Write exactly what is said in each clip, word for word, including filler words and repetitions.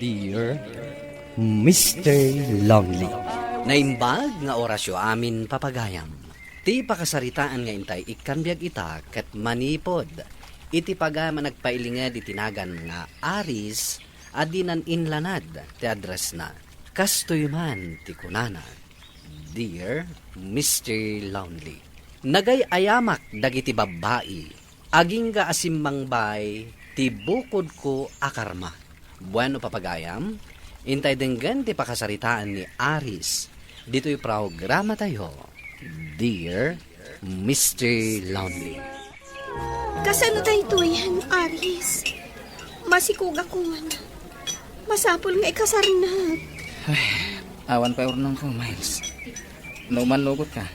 Dear Mister Lonely. Naimbag nga orasyo amin, papagayam. Ti pakasaritaan nga intay ikkan biag ita ket manipud iti pagayam a nagpailinged iti nagan nga Aris a dinan inlanad ti addressna. Kastoy man ti kunana, Dear Mister Lonely, nagay-ayamak dagiti babbai, agingga a simmangbay ti bukodko a karma. Bueno, papagayam, intay denggen ti pakasaritaan ni Aris ditoy programatayo, Dear Mister Lonely. Kasano daytoy, Aris? Masikogakon. Masapul nga ikasarnak. Ay, awan pay urnongko, Miles. No mannugot ka.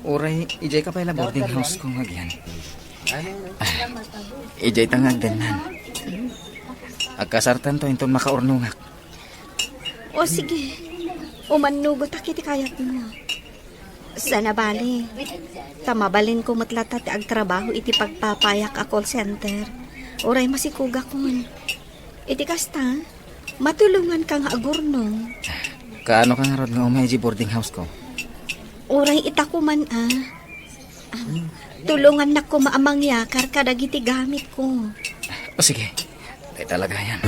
Uray, ijay ka pay la boarding house ko nga agyan. Ay, ijay ta nga agdennan. Agkasartanto inton makaurnongak. O sige, umannugotak iti kayatmo. Sana bali, ta mabalinko met latta ti agtrabaho iti pagpapayak a call center. Uray masikogakon. Iti kasta, matulonganka nga agurnong. Kaano ka ngarud nga umay iti boarding house ko? Uray ita koman a. Ah, tulongannak koma a mangyakar kadagiti gamitko. O sige, dayta la gayam.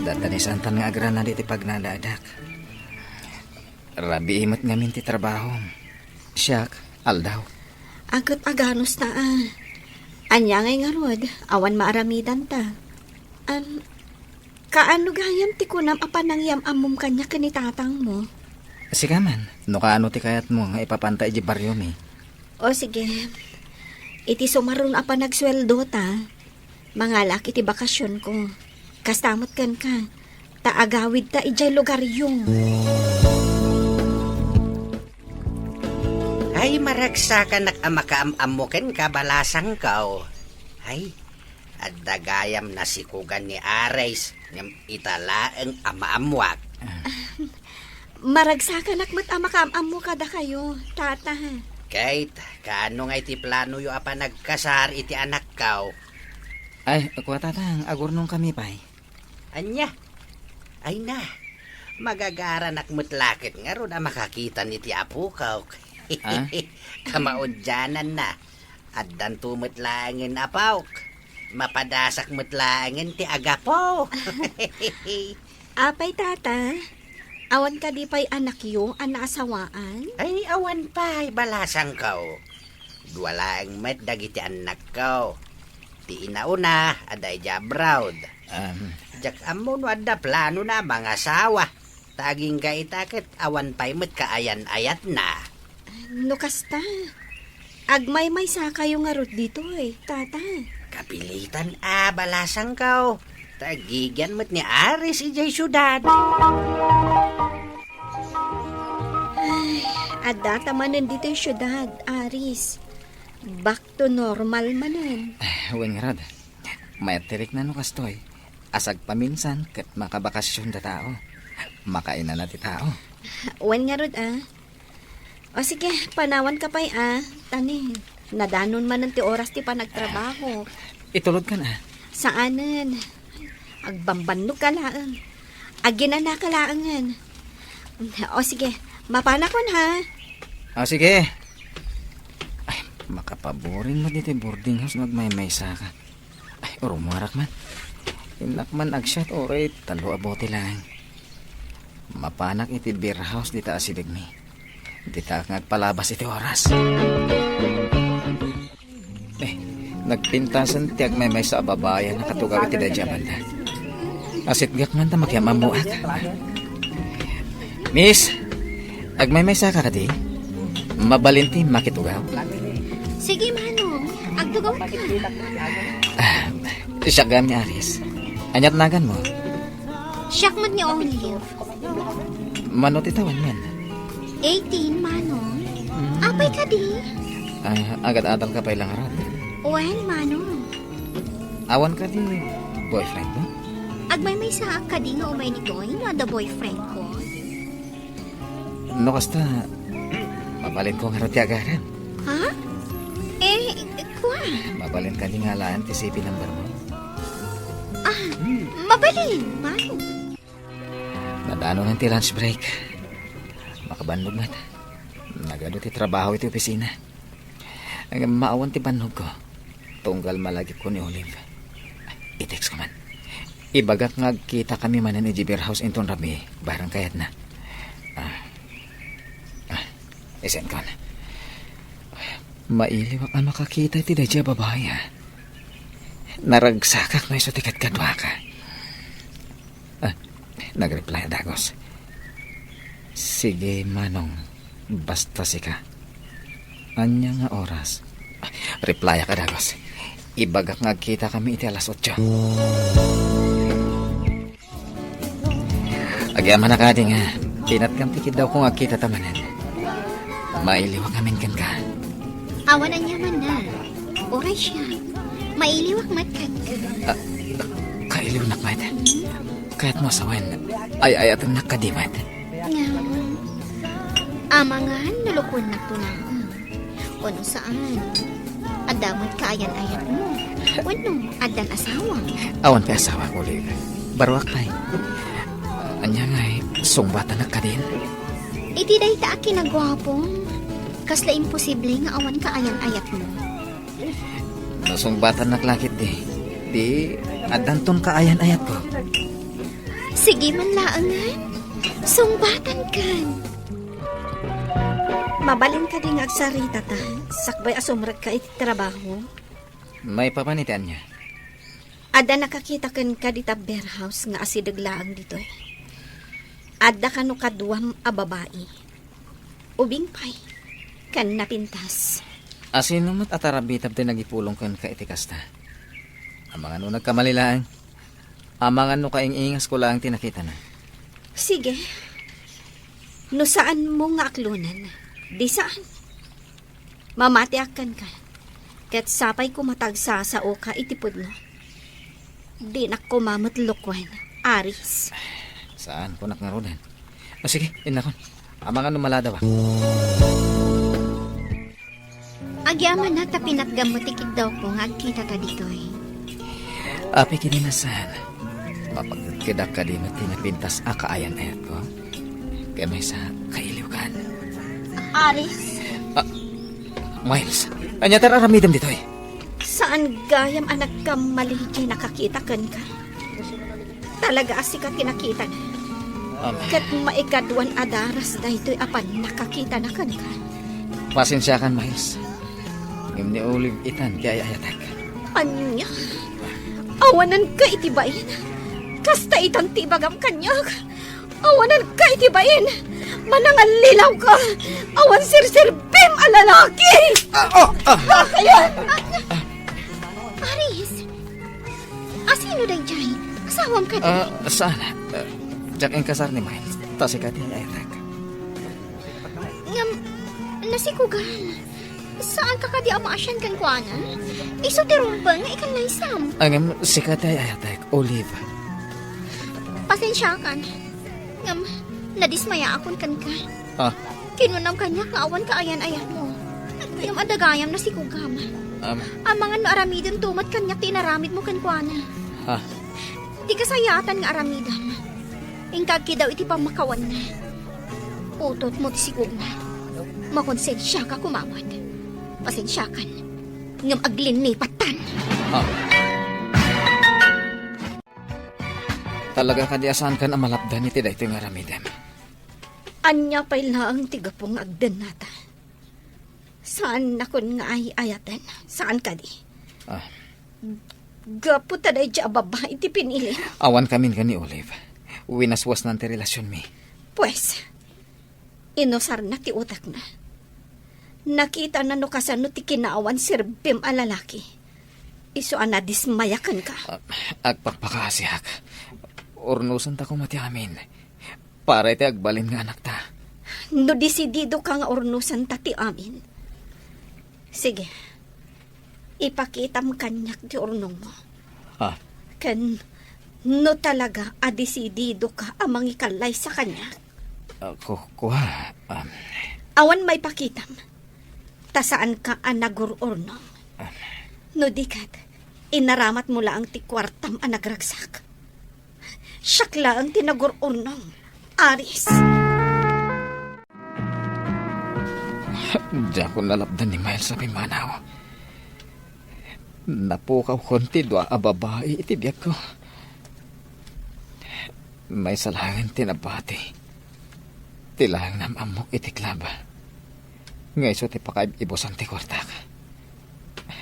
Dadanisantan nga agranad iti pagnadadak. Rabii met ngamin ti trabahom. Siak, aldaw. Aket aganos ta a. Ania ngay ngarud, awan maaramidanta. Am, kaano gayam ti kunam a panangyam-ammom kaniak ken ni tatangmo? Sika man, no kaano ti kayatmo nga ipapanta iti bariomi? O sige. Iti sumaruno a panagsueldo ta, mangalak iti bakasionko. Kasta met kenka, ta agawidta idiay lugaryo. Ay, maragsakanak a makaam-ammo kenka, balasangko. Ay, adda gayam nasikogan ni Aris, ngem ita laeng a maammoak. Maragsakanak met a makaam-ammo kadakayo, Tata. Kayat, kaano ngay ti planoyo a panagkasar iti anakko? Ay, kua, Tatang, agurnongkami pay. Ania? Ay na, magagaranak met la ket ngarud a makakitan iti apokok. Ah? Kamaudiananna, addanto met laengen apok. Mapadasak met laengen ti agapo. Apay, Tata, awan kadi pay anakyo a naasawaan? Ay, awan pay, balasangko. Dua laeng met dagiti annakko. Ti inauna, adda idiay abroad. Ahem. Diak ammo no adda planona a mangasawa. Ta agingga ita ket awan pay met kaayan-ayatna. No kasta, agmaymaysakayo ngarud ditoy, Tata. Kapilitan a, balasangko. Ta agigian met ni Aris idiay siudad. Ay, addata manen ditoy siudad, Aris. Back to normal manen. Wen ngarud, mayat ti rikna no kastoy. Asagpaminsan ket makabakasionda tao. Makainana ti tao. Wen ngarud a. O sige, panawanka pay a. Tani, nadanon manen ti oras ti panagtrabaho. Itulodkan a. Saanen. Agbambannog ka laeng. Aginana ka laengen. O sige, mapanakon ha. O sige. Ay, makapaborin met ditoy boarding house no agmaymaysa ka. Ay, urmuarak man. Innak man agsiat uray tallo a bote laeng. Mapanak iti beer house dita asidegmi. Ditaak nga agpalabas iti oras. Eh, nagpintasen ti agmaymaysa a babai a nakatugaw iti daydiay a banda. Asitgak man ta makiam-ammoak. Miss, agmaymaysa ka kadi? Mabalin ti makitugaw? Sige, Manong. Agtugaw ka. Ah, siak gayam ni Aris. Aniat naganmo? Siak met ni Olive. Mano ti tawen man? Eighteen, Manong. Mm. Apay kadi? Ah, agad-adal ka pay la ngarud. Wen, Manong. Awan kadi boyfriend mo? Agmaymaysaak kadi nga umay ditoy no adda boyfriend ko? No kasta, mabalin ko ngarud ti agaram. Ha? Eh, kua? Mabalin kadi nga alaen ti C P number mo? Ah, mabalin, Manong. Nadanonan ti lunch break. Makabannog met. Nagadu ti trabaho iti opisina. Ngem maawan ti bannogko. Tunggal malagipko ni Olive. I-text ko man. Ibagak nga agkitakami manen idiay beer house inton rabii, barang kayatna. Ah. Ah, isend ko na. Mailiwak a makakita iti daydiay a babai, ah. Naragsakak no isu ti kadkaduaka. Ah, nag-reply a dagus. Sige, Manong. Basta sika. Ania nga oras? Ah, replyak a dagus. Ibagak nga agkitakami iti alas otso. Agyamanak kadi nga pinatkam ti kiddawko nga agkitata manen. Mailiwak amin kenka. Awan aniamanna. Uray siak. Mailiwak met kenka. Ah, kailiwnak met. Kayatmo a sawen, ay-ayatennak kadi met. Ngem, amangan no lukuennak ti naem. Wenno saan? Adda met kaayan-ayatmo? Wenno addan asawam? Awan pay asawak, Olive. Baruak pay. Ania ngay, sungbatannak kadin? Iti dayta a kinaguapom, kasla imposible nga awan kaayan-ayatmo. No sungbatannak la ketdi, di addanton kaayan-ayatko. Sige man laengen, sungbatankan. Mabalin kadi nga agsaritata, sakbay a sumrekka iti trabaho? Maipapan iti ania? Adda nakakita kenka dita beer house nga asideg laeng ditoy. Adda kano kaduam a babai. Ubing pay, ken napintas. Asino met a tarabitab ti nagipulong kenka iti kasta? Amangan no nagkamali laeng. Amangan no kaing-ingasko laeng ti nakitana. Sige. No saanmo nga aklonen, di saan. Mamatiak kenka. Ket sapay koma ta agsasaoka iti pudno. Dinak koma met lukuen, Aris. Saan, kunak ngaruden. O sige, innakon. Amangan no maladawak. Agyamanak ta pinatgam met ti kiddawko nga agkitata ditoy. Apay kidinasan, mapagkidkedak kadi met ti napintas a kaayan-ayatko? Kay maysa, kailiwkan. Aris? Ah, Miles, ania ti aramidem ditoy? Saan gayam a nagkamali diay nakakita kenka? Talaga a sika ti nakitana. Am. Ket maikaduan a daras daytoy a pannakakitana kenka. Pasensiakan, Miles. Ngem ni Olive itan ti ay-ayatek. Ania? Awananka iti bain? Kasta itan ti ibagam kaniak? Awananka iti bain? Manangallilawka! Awan serserbim a lalaki! Ah, oh, ah. Bakaya! Aris! Asino daydiay? Asawam kadi? Ah, saan? Ah, diak inkasar ni Miles. Ta sika ti ay-ayatek. Ngem, nasikugam. Saanka kadi a maasian kenkuana? Isu ti rumbeng nga ikallaysam. Ah, ngem, sika ti ay-ayatek, Olive. Pasensiakan. Ngem, nadismayaakon kenka. Ah. Kinunam kaniak nga awan kaayan-ayatmo. Ngem adda gayam nasikugam. Am. Amangan no aramidem to met kaniak ti inaramidmo kenkuana. Ha? Ti kasayaatan nga aramidem. Inka agkidaw iti pammakawanna. Utotmo ti sikugna. Makonsensiaka koma met. Pasensiakan. Ngem aglinnipattan. Ah. Talaga kadi a saankan a malapdan iti daytoy nga aramidem? Ania pay laeng ti gapu nga agdennata? Saannakon nga ay-ayaten. Saan kadi? Ah. Gapu ta daydiay a babai ti pinili. Awan kamin ken ni Olive. Winaswasnan ti relasionmi. Pues, inusarna ti utekna. Nakitana no kasano ti kinaawan serbim a lalaki. Isu a nadismaya kenka. Ah, agpakpakaasiak. Urnosenta koma ti amin. Para iti agbalin nga anakta. No desididoka nga urnosenta ti amin, sige, ipakitam kaniak ti urnongmo. Ah. Ken no talaga a desididoka a mangikallaysa kaniak, ah, ku-, kua, um, awan maipakitam. Ta saanka a nagur-urnong. Ah. No di ket, Inaramatmo laeng ti kuartam a nagragsak. Siak laeng ti nagur-urnong, Aris. Diakon nalapdan ni Miles a pimmanaw. Napukawkon ti dua a babai iti biagko. Maysa laeng ti nabati ti laeng nam-ammok iti club. Nga isu ti pakaib-ibusan ti kuartak.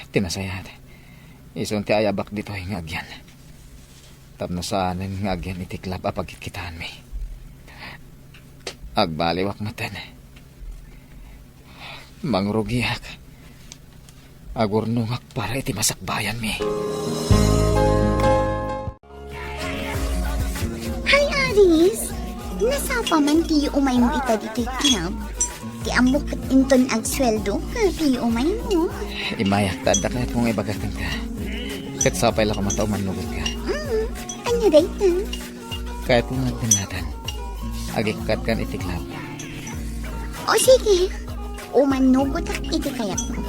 Ti nasayaat, isun ti ayabak ditoy nga agyan. Tapno saanen nga agyan iti club a pagkitkitaanmi. Agbaliwak metten. Mangrugiak. Agurnongak para iti masakbayanmi. Hi, Aris! Nasapa man ti umaymo ita ditoy club. Ti ammok ket inton agsueldo ka ti umaymo. Immayak ta adda kayatko nga ibaga kenka. Ket sapay la koma ta umannogka. Mm, ania dayta? Kayatko nga agdennatan. Agikkat kan iti club. O sige, umannugotak iti kayatmo.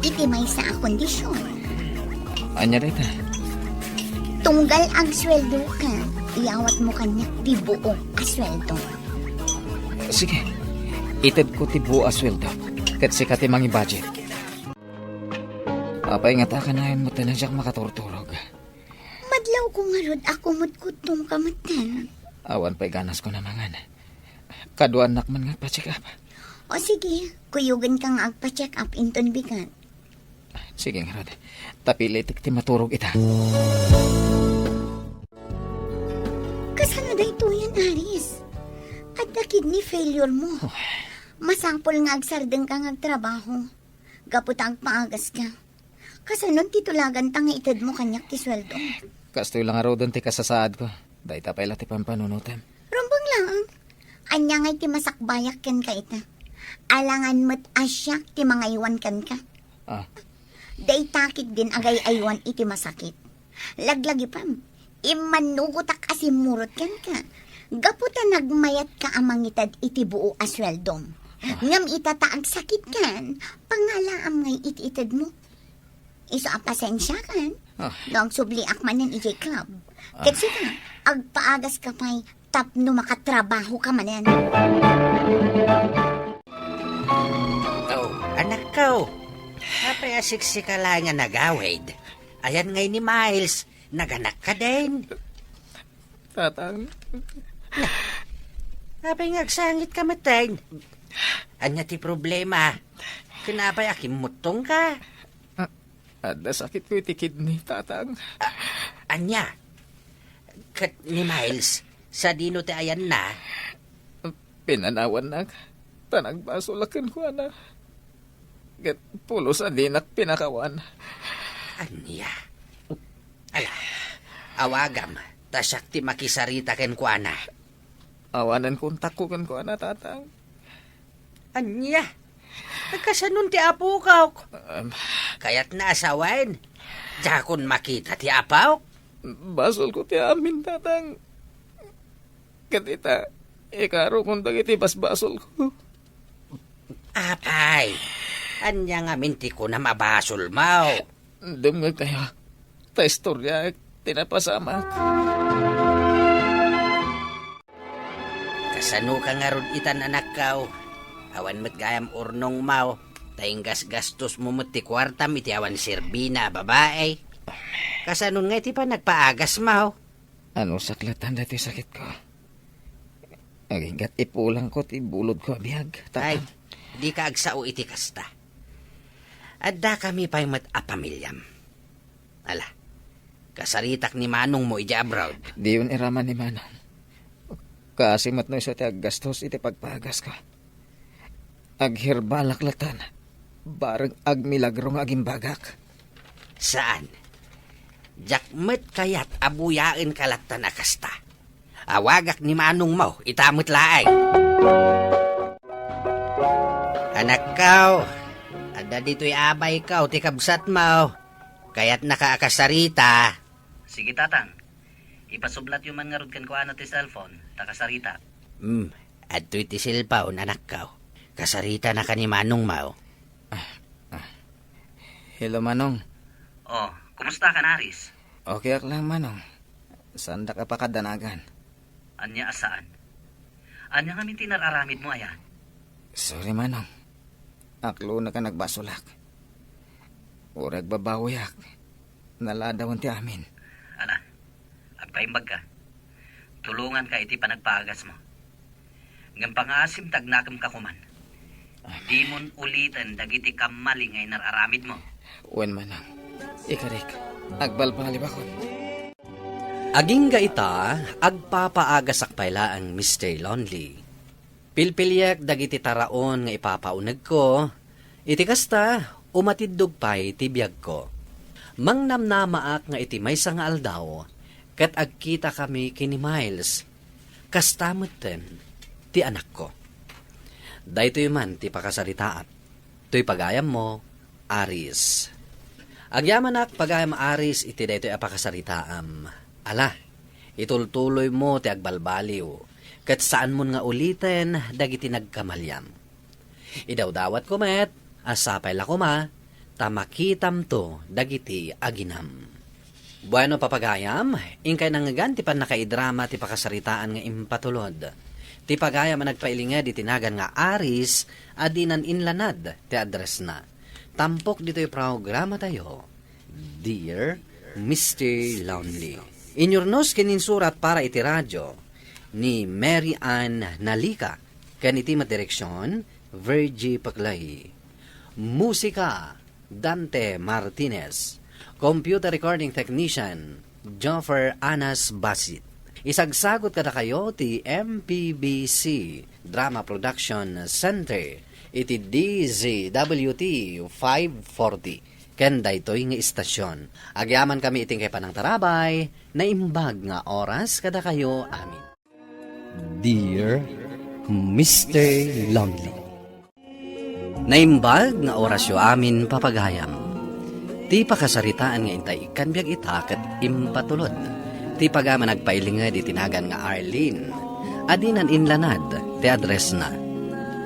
Iti maysa a kondisyon. Ania dayta? Tunggal agsueldo ka, iyawatmo kaniak ti buo a sueldo. Sige, itedko ti buo a sueldo. Ket sika ti mangi-budget. Apay nga ta kanayon met a diak makaturturog. Madlawko ngarud a kumudkudtongka metten. Awan pay ganasko a mangan. Kaduanak man nga agpa-check up. O sige, kuyogenka nga agpa-check up inton bigat. Sige ngarud. Tapilitek ti maturog ita. Kasano daytoyen, Aris? Adda kidney failure mo. Oh. Masapul nga agsardengka nga agtrabaho. Gapu ta agpaagaska. Kasanon ti tulaganta nga itedmo kaniak ti sueldo? Kastoy la ngaruden ti kasasaadko. Dayta pay la ti pampanunotem. Rumbeng laeng. Ania ngay ti masakbayak kenka ita? Alangan met a siak ti mangaywan kenka. Ah. Dayta ketdin agay-aywan iti masakit. Laglagipem, immannugotak a simmurot kenka. Gapu ta nagmayatka a mangited iti buo a sueldom. Ah. Ngem ita ta agsakitkan, pangalaam ngay iti itedmo. Isu a pasensiakan, ah, no agsubliak manen idiay club. Ah. Ket sika, agpaagaska pay tapno makatrabahoka manen. Oh, anakko. Apay a siksika laeng nga nagawid? Ayan ngay ni Miles, naganak kadin? Tatang. Apay nga agsangitka metten? Ania ti problema? Ken apay a kimmuttongka? Ah, adda sakitko iti kidney, Tatang. Ah, ania? Ket ni Miles, sadino ti ayanna? Pinanawannak, ta nagbasolak kenkuana. Ket pulos a dinak pinakawan. Ania? Ala, awagam, ta siak ti makisarita kenkuana. Awanen kontakko kenkuana, Tatang. Ania? Kasanon ti apok? Em. Kayatna a sawen? Diakon makita ti apok? Basolko ti amin, Tatang. Ket ita, ikarukon dagiti basbasolko. Apay, ania ngamin ti kunam a basolmo? Dumngegkayo, ta istoriaek ti napasamak. Kasanoka ngarud itan, anakko? Awan met gayam urnongmo, ta inggasgastosmo met ti kuartam iti awan serbina a babai. Kasanon ngay ti panagpaagasmo? Anusak latta daytoy sakitko. Aginggat ipulangko ti bulodko a biag, Tatang. Ay, dika agsao iti kasta. Addakami pay met a pamiliam. Ala, kasaritak ni manongmo idiay abroad. Diyon iraman ni manong. Kaasi met no isu ti aggastos iti pagpaagasko. Agherbalak latta, bareng agmilagro nga agimbagak. Saan. Diak met kayat a buyaenka latta a kasta. Awagak ni manongmo, ita met laeng. Anakko, adda ditoy abayko ti kabsatmo. Kayatnaka a kasarita. Sige, Tatang. Ipasublatyo man ngarud kenkuana ti cellphone, ta kasarita. Hmm, adtoy ti cellphone, anakko. Kasaritanaka ni manongmo. Ah, ah. Hello, Manong. Oh, Kumusta ka, Aris? Okay ak lang, Manong. Saandak a pakadanagan. Ania a saan? Ania ngamin ti nar-aramidmo aya? Sorry, Manong. Aklonek a nagbasolak. Uray agbabawiak, naladawen ti amin. Ala, agpaimbagka. Tulonganka iti panagpaagasmo. Ngem pangaasim ta agnakemka koman. Dimon uliten dagiti kammaling nga inar-aramidmo. Wen, Manong. Ikarik, agbalbaliwakon. Agingga ita, agpapaagasak pay laeng, Mister Lonely. Pilpiliek dagiti taraon nga ipapaunegko, iti kasta, umatiddog pay ti biagko. Mangnamnamaak nga iti maysa nga aldaw, ket agkitakami ken ni Miles, kasta metten ti anakko. Daytoy man ti pakasaritaam. Toy pagayammo, Aris. Agyamanak pagayam, Aris, iti daytoy a pakasaritaam. Ala, itultuloymo ti agbalbaliw, ket saanmon nga uliten dagiti nagkamaliam. Idawdawatko met a sapay la koma ta makitamto dagiti aginam. Bueno, papagayam, inkay nangngegan ti pannakaidrama ti pakasaritaan nga impatulod. Ti pagayam a nagpailinged iti nagan nga Aris a dinan inlanad ti addressna. Tampok ditoy programatayo, Dear Mister Lonely. Inyurnos ken insurat para iti radio ni Mary Ann Nalica, ken iti met direksion, Virgie Paclay. Musika, Dante Martinez. Computer recording technician, Joffer Anas Basit. Isagsagot kadakayo ti M P B C Drama Production Center iti D Z W T five forty. Ken daytoy nga istasyon. Agyamankami iti inkay panangtarabay, naimbag nga oras kadakayo amin. Dear Mister Lonely. Naimbag nga orasyo amin, papagayam. Ti pakasaritaan nga intay ikkan biag ita ket impatulod. Ti pagayam a nagpailinged iti nagan nga Arlene, a dinan inlanad ti addressna.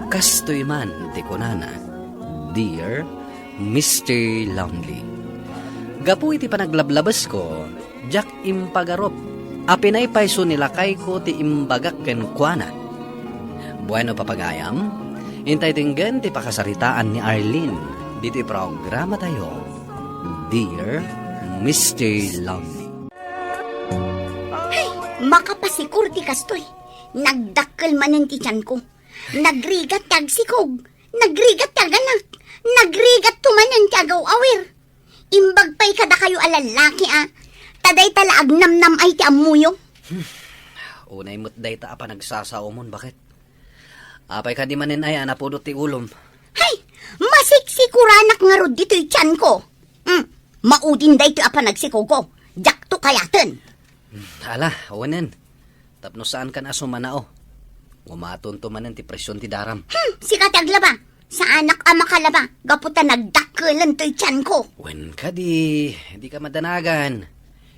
Kastoy man ti kunana, Dear Mister Lonely. Gapu iti panaglablabesko, diak impagarup a pinaypayso ni lakayko ti imbagak kenkuana. Bueno, papagayam, intay denggen ti pakasaritaan ni Arlene ditoy programatayo, Dear Mister Lonely. Ay, makapasikur ti kastoy. Nagdakkel manen ti tianko. Nagrigat ti agsikog. Nagrigat ti aganak. Nagrigat to manen ti agaw-awir. Imbag pay kadakayo a lallaki a, ta dayta la agnamnam-ay ti ammoyo. Unay met dayta a panagsasaomon, baket. Apay kadi manen aya a napudot ti ulom? Hay, masiksikoranak ngarud ditoy tianko. Hmm, maudin daytoy a panagsikogko. Diakto kayaten. Ala, awanen. Tapno saankan a sumanao. Umatonto manen ti presion ti daram. Hmm, sika ti aglaba. Saanak a makalaba, gapu ta nagdakkelen toy tianko. Wen kadi, dika madanagan.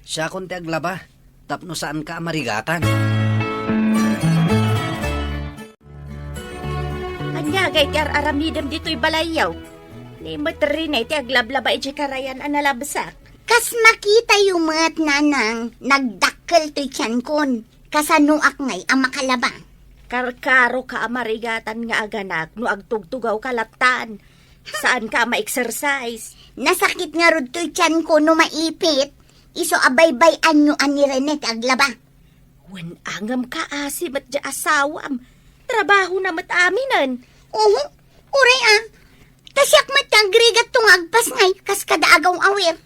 Siakon ti aglaba, tapno saanka a marigatan. Ania gayta ti ar-aramidem ditoy balayyo? Ni met Rene ti aglablaba idiay karayan a nalabsak. Kas makitayo met, nanang, nagdakkel toy tiankon. Kasanoak ngay a makalaba? Karkaroka a marigatan nga aganak no agtugtugawka lattan. Saanka a ma-exercise. Nasakit ngarud toy tianko no maipit. Isu a baybay-anyo a ni Rene ti aglaba. Wen, ngem kaasi met diay asawam. Trabahona met aminen. Uhu, uray a. Ta siak met ti agrigatto nga agpasngay kas kada agaw-awir.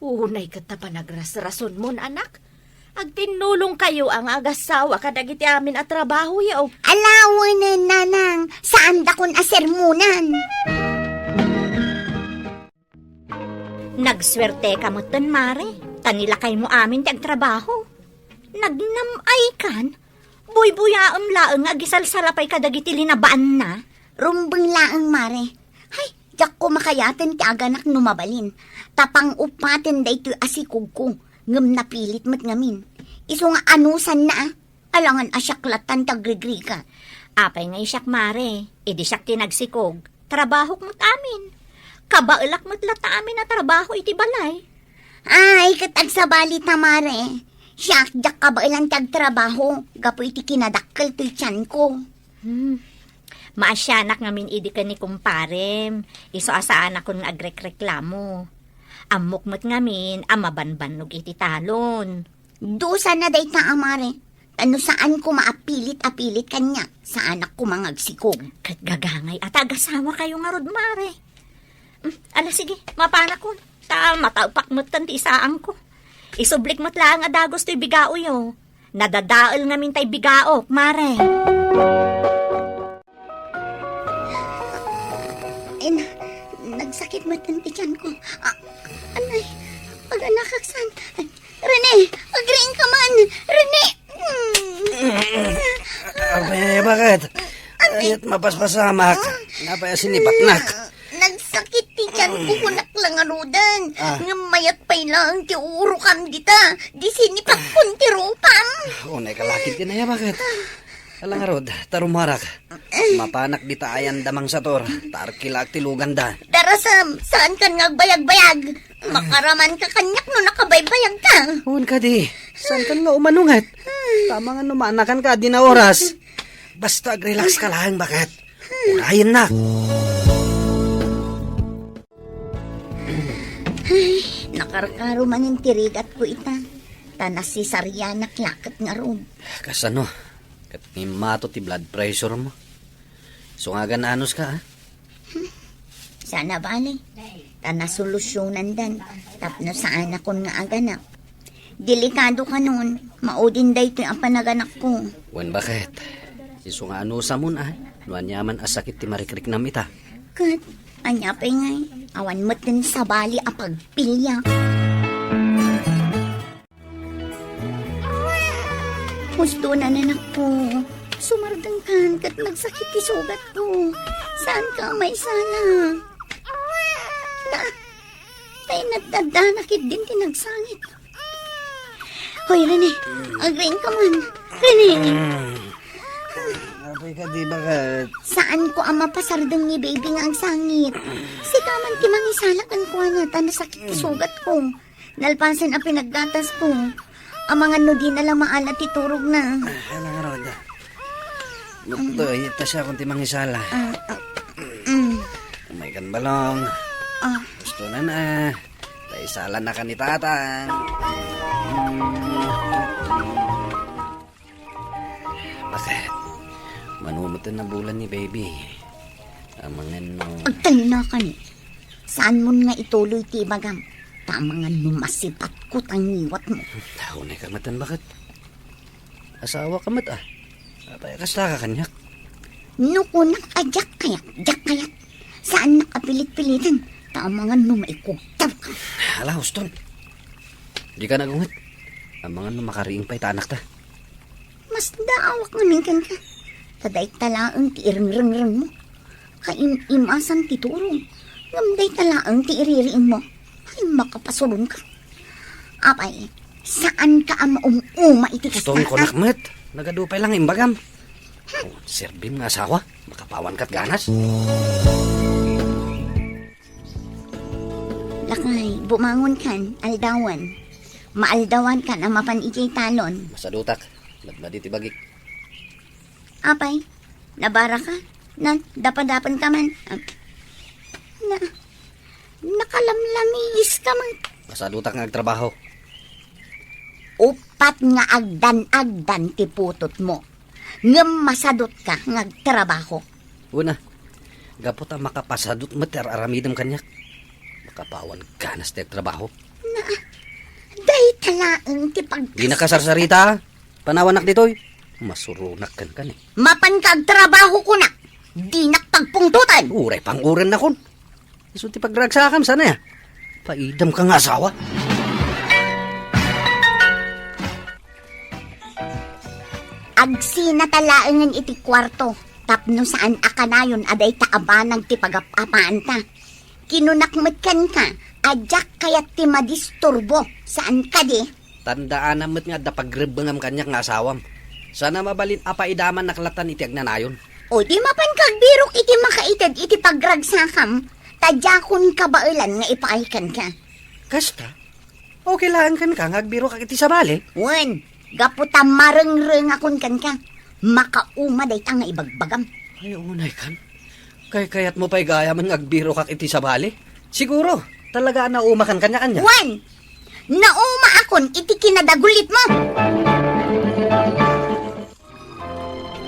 Unay ket ta panagrasrasonmon, anak. Agtinnulongkayo a nga agassawa kadagiti amin a trabahoyo. Ala wen, nanang, saandakon a sermonan. Nagsuerteka metten, Mare, ta ni lakaymo amin ti agtrabaho. Nagnam-aykan, buybuyaem laeng nga agisalsalapay kadagiti linabaanna. Rumbeng laeng, Mare. Hay, diakko makayaten ti aganak no mabalin. Ta pang-uppaten daytoy a sikogko, ngem napilit met ngamin. Isu nga anusanna, a. Alangan a siak lattan ti agrigrigat. Apay nga siak, Mare? Idi siak ti nagsikog. Trabahok met amin. Kabaelak met latta amin a trabaho iti balay. Ay, ket agsabali ta, Mare. Siak, diak kabaelan ti agtrabaho, gapu iti kinadakkel toy tianko. Hmm. Maasianak ngamin idi ken ni kumparem, isu a saanakon nga agrekreklamo. Ammok met ngamin a mabanbannog iti talon. Dusana dayta a, Mare. Ta no saanko maapilit-apilit kaniak, saanak koma nga agsikog. Ket gagangay a ta agasawakayo ngarud, Mare. Hmm, ala, sige, mapanakon. Ta mataepak metten ti isaangko. Isublik met laeng a dagus toy bigaoyo. Nadadael ngamin tay bigaok, Mare. Ay, na-, nagsakit metten ti tianko. Ah, anay, aganakak san. Rene, agriingka man. Rene! Mm. Apay, bakit? Ay, at mapaspasamak. Napay asin ipaknak. Nagsakit ti tianko, kunak la ngaruden. Ah. Ngem mayat pay laeng ti uurokam dita. Di sinipakkon ti rupam. Unay ka lakit din aya, bakit? Ala ngarud, ta rumarak. Mapanak dita ayan damang sator, ta arkilak ti luganda. Darasem, saankan nga agbayagbayag. Makaramanka kaniak no nakabaybayagka. Wen kadi, saankan nga umanunget. Tama nga no maanakanka a dina oras. Basta agrelax ka laeng, bakit? Urayennak. Ay, nakarkaro manen ti rigatko ita. Ta nasisarianak la ket ngarud. Kasano? Ket immato ti blood pressure mo. Sungagan anos ka, ah? Sana bale. Ta nasolusyonan dan. Tapno saanakon nga aganak. Delikado kanon, maudin daytoy a panaganakko. Wen, bakit? Isu nga anusamon, ah, no aniaman a sakit ti marikriknam ita. Ket, ania pay ngay, awan met ti sabali a pagpiliak. Husto na, anakko. Sumardengkan ket nagsakit ti sugatko. Saanka a maisala. Na, tay naddaddana ketdin ti nagsangit. Hoy, Rene, agriingka man. Rene! Mm. Apay kadi, bakit? Saanko a mapasardeng ni baby nga agsangit. Sika man ti mangisala kenkuana ta nasakit ti sugatko. Nalpasen a pinaggatasko. Amangan no dina la maala ti turogna. Ah, ala ngarud. Duktoy, ta siakon ti mangisala. Ah, ah, mm. Umay kan balong. Ah. Husto na na. Ta isalanakan ni tatang. Bakit? Mano met ti nabulan ni baby? Amangan no. Agtalinakan. Saanmon nga ituloy ti ibagam. Ta amangan no masipatko ta ngiwatmo. Unay ka met, bakit? Asawaka met, ah. Apay kasta ka kaniak? No kunak a diak kayat, diak kayat. Saannak a pilit-piliten. Ta amangan no maikugtawka. Ala, huston. Dika nagunget. Amangan no makariing pay ta anakta. Masdaawak ngamin kenka. Ta dayta laeng ti irengrengrengmo. Kaim-imasan ti turog. Ngem dayta laeng ti iririingmo. Ay, makapasuronka. Apay, saanka a maum-uma iti kasta. Huston, kunak met. Nagadu pay la nga imbagam. Oh, serbim nga asawa. Makapawan kat ganas. Lakay, bumangon kan, aldawan. Maaldawan kan a mapan idiay talon. Masadutak. Madmadi ti bagik. Apay, nabara ka? Na, dapadapan ka man? Ah, na, nakalamlamis ka man. Masadutak nga agtrabaho. Uppat nga agdan-agdan ti putotmo. Ngem masadutka nga agtrabaho. Una, gapu ta makapasadut met ti ar-aramidem kaniak. Makapawan ganas ti agtrabaho. Na, dayta laeng ti pag- Di nakasarsarita, ah. Panawanak ditoy. Masuronak kenka ni. Mapan ka agtrabaho, kunak. Dinak pagpungtotan. Uray pang-uren nakon. Isu ti pagragsakam, sana ya. Paidam ka nga asawa. Agsina ta laengen iti kuarto, tapno saan a kanayon a dayta a banag ti pagap-apaanta. Kinunak met kenka a diak kayat ti madisturbo, saan kadi? Tandaanam met nga adda pagrebbengam kaniak nga asawam. Sana mabalin a paidamannak latan iti agnanayon. O di mapan ka agbirok iti makaited iti pagragsakam, ta diakon kabaelan nga ipaay kenka. Kasta? Okay laeng kenka nga agbirokak iti sabali? Wen, gapu ta marengrengakon kenka, makauma dayta nga ibagbagam. Ay, unay kan. Kaykayatmo pay gayamen nga agbirokak iti sabali? Siguro, talaga a naumakan kaniak ania? Wen, naumaakon iti kinadagulitmo.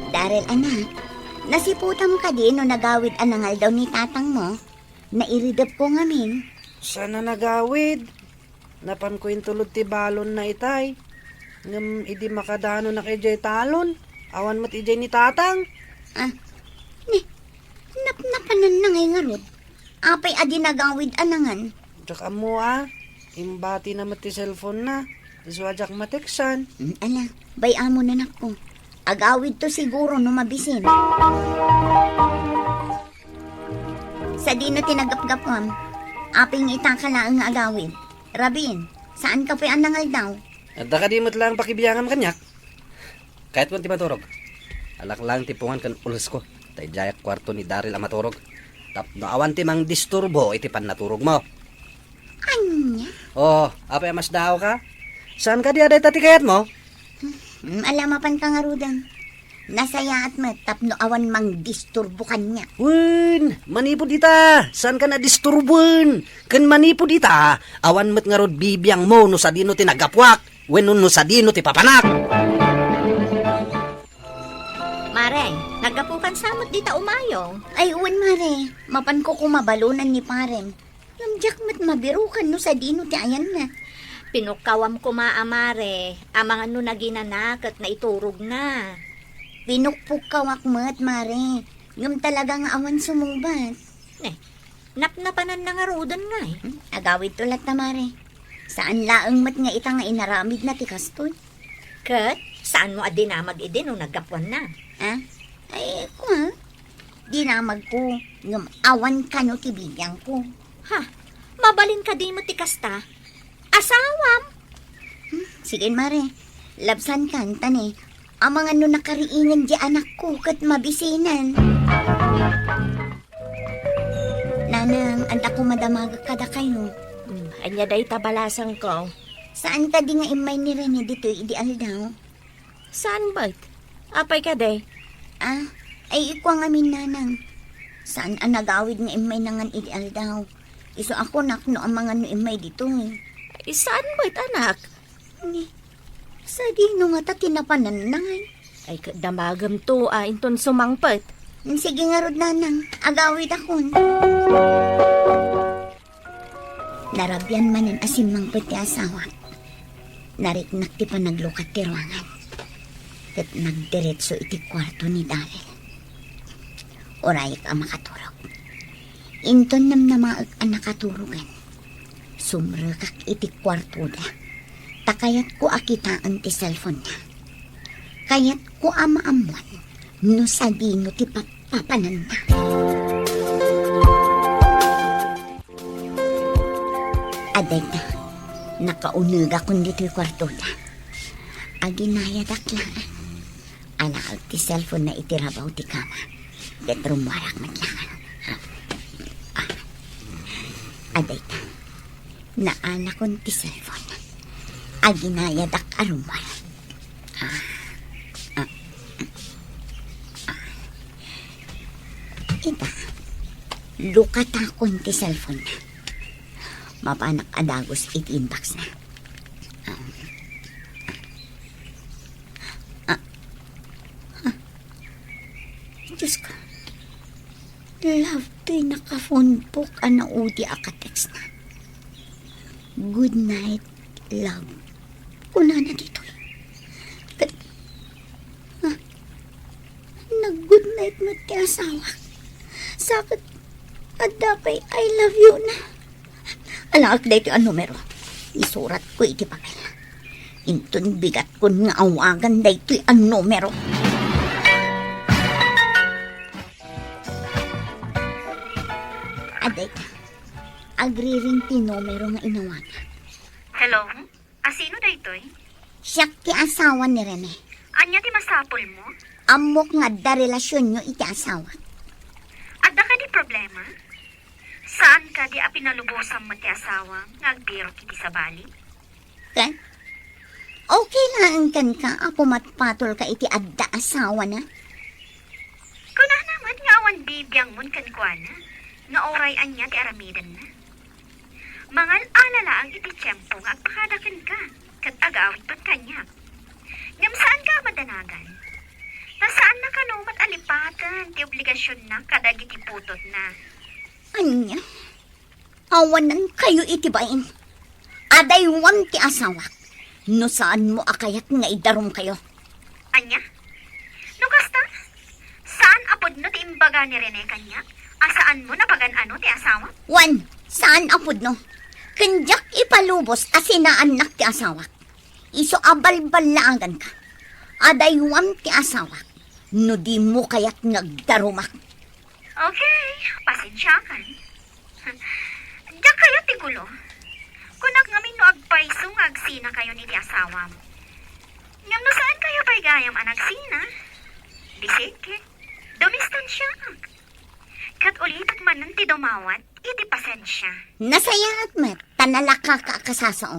Daryl, anak, nasiputam kadi no nagawid a nangaldaw ni tatangmo? Nairidepko ngamin. Saan a nagawid? Napanko intulod ti balonna itay. Ngem idi makadanonak idiay talon, awan met idiay ni tatang. Ah, ni, napnapananna ngay ngarud. Apay a di nagawid a nangan? Diak ammo a. Imbatina met ti cellphone-na. Isu a diak mateksan. Hmm, ala, bay-amon, anakko. Agawidto siguro no mabisin. Sadino ti naggapgapuam? Apay nga itaka laeng nga agawid? Rabin, saanka pay a nangaldaw? Adda kadi met laeng pakibiangam kaniak? Kayatko ti maturog. Alak laeng ti pungan ken ulesko. Ta idiayak kuarto ni Daryl a maturog. Tapno awan ti mangdisturbo iti pannaturogmo. Ania? Oh, apay a masdaawka? Saan kadi a dayta ti kayatmo? Hmm, ala, mapanka ngaruden. Nasayaat met tapno awan mangdisturbo kaniak. Wen, manipud ita, saanka a disturboen. Ken manipud ita, awan met ngarud bibiangmo no sadino ti naggapuak, wenno no sadino ti papanak. Mare, naggapukan sa met dita umayong? Ay, wen, mare. Mapanko koma balonan ni parem. Ngem diak met mabirukan no sadino ti ayanna. Pinukkawam koma a mare, amangan no naginana ket naiturogna. Pinukpukkawak met, mare. Ngem talaga nga awan sumubat. Ne, napnapananna ngaruden ngay. Hmm? Agawidto latta, mare. Saan laeng met nga ita nga inaramidna ti kastoy. Ket saanmo a dinamag idi no naggapuanna? Ah? Ay, kua. Dinamagko, ngem awan kano ti bibiangko. Ha? Mabalin kadi met ti kasta? Asawam? Hmm, sige, mare. Labsankan, ta ne, amangan no nakariingen di anakko ket mabisinan. Nanang, adda koma damagek kadakayo. Hmm, ania dayta balasangko? Saan kadi nga immay ni Rene ditoy idi aldaw? Saan met? Apay kadi? Ah, ay, ikua ngamin, nanang. Saan a nagawid nga immay nangan idi aldaw. Isu a kunak no amangan no immay ditoy. Ay, saan met, anak? Ni, sadino ngata ti napananna ngay? Ay, ket damagemto a inton sumangpet. Sige ngarud, nanang. Agawidakon. Narabian manen a simmangpet ti asawak. Nariknak ti panaglukat ti ruangan. Ket nagdiretso iti kuarto ni Daryl. Urayek a makaturog. Inton namnamaek a nakaturogen, sumrekak iti kuartoda. Ta kayatko a kitaen ti cellphone-na. Kayatko a maammuan no sadino ti papapananna. Adayta, nakaunegakon ditoy kuartoda. Aginayadak laeng. Alaek ti cellphone-na iti rabaw ti kama. Ket rummuarak met laeng. Ah. Adayta, naalakon ti cellphone. Aginayadak a rummuar. Ah. Ah. Ah. Ita, lukatakon ti cellphone-na. Mapanak a dagus iti inbox-na. Ah. Ah. Ah. Diyos ko. Love toy naka-phone book a naudi a ka-text-na. "Good night, love," kunana ditoy. Ket, ah, nag-good night met ti asawak. Sa ket, adda pay "I love you" na. Alaek daytoy a numero. Isuratko iti papel. Inton bigatkon nga awagan daytoy a numero. Adayta, agriring ti numero nga inawagan. Hello? Asino daytoy? Siak ti asawa ni Rene. Ania ti masapulmo? Ammok nga adda relasionyo iti asawak. Adda kadi problema? Saan kadi a pinalubosam met ti asawam nga agbirok iti sabali? Ken, okay laeng kenka a pumatpatolka iti adda asawana? Kunana met nga awan bibiangmon kenkuana nga uray ania ti aramidenna. Mangal-ala laeng iti tiempo nga agpakada kenka ket agawid met kaniak. Ngem saanka a madanagan. Ta saanna kano met a lipaten ti obligasionna kadagiti putotna. Ania? Awanankayo iti bain. Adaywam ti asawak. No saanmo a kayat nga idarumkayo. Ania? No kasta, saan a pudno ti imbaga ni Rene kaniak a saanmo a pagan-ano ti asawak? Wen, saan a pudno. Ken diak ipalubos a sinaannak ti asawak. Isu a balballaaganka. Adaywam ti asawak. No dimo kayat nga agdarumak. Okay, pasensiakan. Diak kayat ti gulo. Kunak ngamin no agpayso nga agsinakayon iti asawam. Ngem no saankayo pay gayam a nagsina, di sige, dumistansiaak. Ket ulitek manen ti dumawat iti pasensia. Nasayaat met, ta nalakaka a kasasao.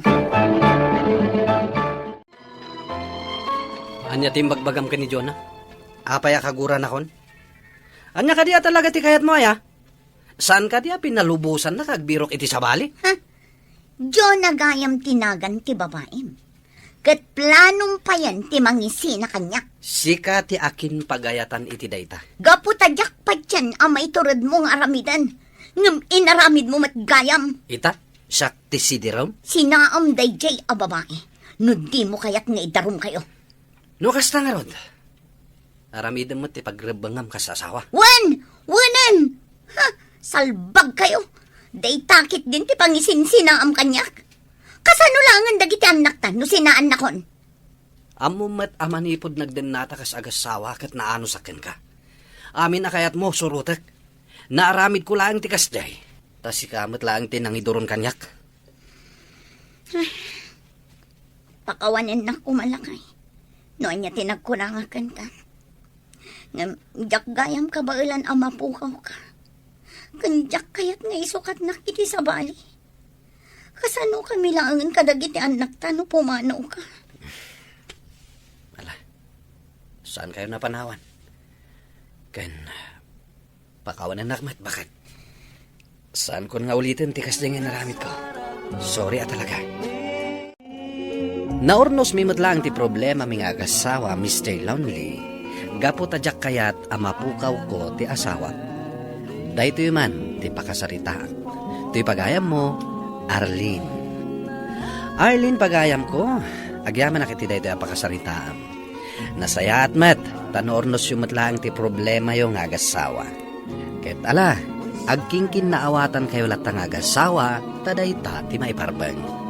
Ania ti imbagbagam ken ni Jonah? Apay a kaguranakon? Ania kadi a talaga ti kayatmo, aya? Saan kadi a pinalubosannak agbirok iti sabali? Ha? Jonah gayam ti nagan ti babaim. Ket planom payen ti mangisina kaniak. Sika ti akin pagayatan iti dayta. Gapu ta diak patien a maituredmo nga aramiden. Ngem inaramidmo met gayam. Ita, siak ti sidirom? Sinaam daydiay a babai. No dimo kayat nga idarumkayo. No kasta ngarud, aramidem met ti pagrebbengam kas asawa. Wen! Wenen! Ha! Salbagkayo! Dayta ketdin ti pangisinsinaam kaniak. Kasano laengen dagiti annakta no sinaannakon? Ammom met a manipud nagdennata kas agassawa ket naanusak kenka. Amin a kayatmo, surotek. Naaramidko laeng ti kasdiay. Ta sika met laeng ti nangiduron kaniak. Pakawanennak koma lakay no ania ti nagkunangak kenka. Ngem diak gayam kabaelan a mapukawka. Ken diak kayat nga isukatnak iti sabali. Kasanokami laengen kadagiti annakta no pumanoka? Ala, saankayo a panawan. Ken pakawanennak met, baket. Saankon nga uliten ti kasdiay nga inaramidko. Sorry a talaga. Naurnosmi met laeng ti problemami nga agassawa, Mister Lonely, gapu ta diak kayat a mapukawko ti asawak. Daytoy man ti pakasaritaam. Toy pagayammo, Arlene. Arlene, pagayamko, agyamanak iti daytoy a pakasaritaam. Nasayaat met, ta naurnosyo met laeng ti problemayo nga agassawa. Ket ala, agkinkinnaawatankayo latta nga agassawa, ta dayta ti maiparbeng.